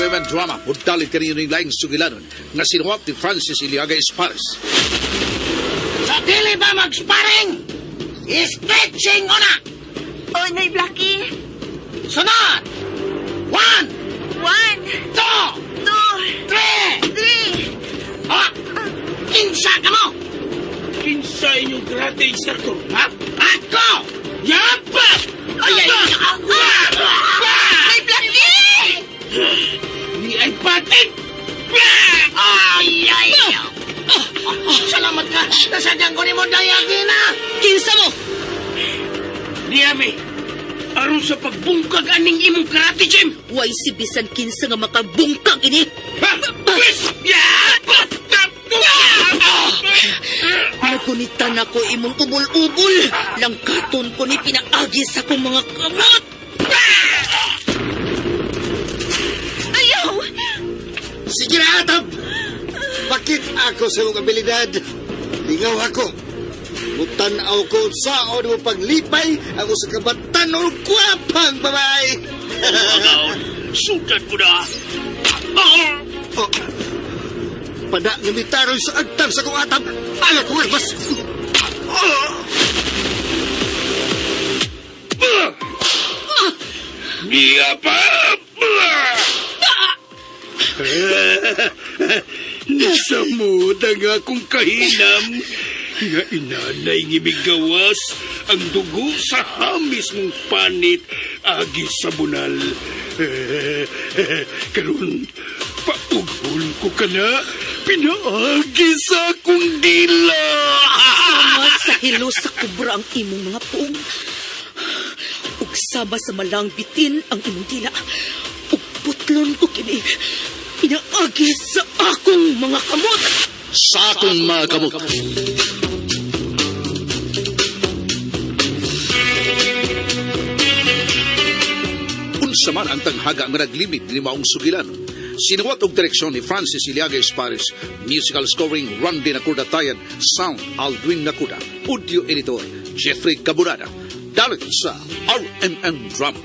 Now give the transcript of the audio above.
RMN Drama, mudalit kaninyo ning laing sugilanon nga sinuwat ni Francis Iliaga Espares. Sa dili ba mag-sparring? Stretching una! Oh, Nay Blackie. Sunod! One, One, two, two, three! three. Ah! Kinsa ka mo? Kinsa inyong karate instructor, ha? Ako! Yapa! Ay, ay, ay! Nay Blackie! Ni ay patit! Ay, ay, ay! Salamat ka! Nasadyan ko ni mo dayagina! Kinsa mo? Diyami, aron sa pagbungkag aning imong karate gym! Way si bisan kinsa nga makabungkag ini. Ha? Pwes! Nagunitan ako imong ubol-ubol. Langkaton ko ni pinaagi sa akong mga kamot. Ayaw! Sige na, Atab! Bakit ako sa imong abilidad? Lingaw ako. Mutanaw ko saon mo paglipay ang usa ka batanon gwapang babae. Agaon, sudan ko na! Oh, pada nga mitaroy sa agtang sa kong atab. Ang akong armas. Niya pa! Nasamod ang akong kahinam nga inanay ngimigawas ang dugo sa hamis mong panit agi sa bunal. Karon paughol ko ka na, pinaagi sa akong dila. Sama sa hilo sa kubra ang imong mga puong. Ug sama sa malang bitin ang imong dila. Ug putlon ko kini. Pinaagi sa akong mga kamot. Sa akong mga kamot. Unsa man ang tanghaga nga naglimit ni maong sugilanon. Sinuwat og direksyon ni Francis Iliaga Espares, musical scoring Randy Nakuda Tayan, sound Aldwin Nakuda, audio editor Jeffrey Caburada. Dalit sa RMN Drama.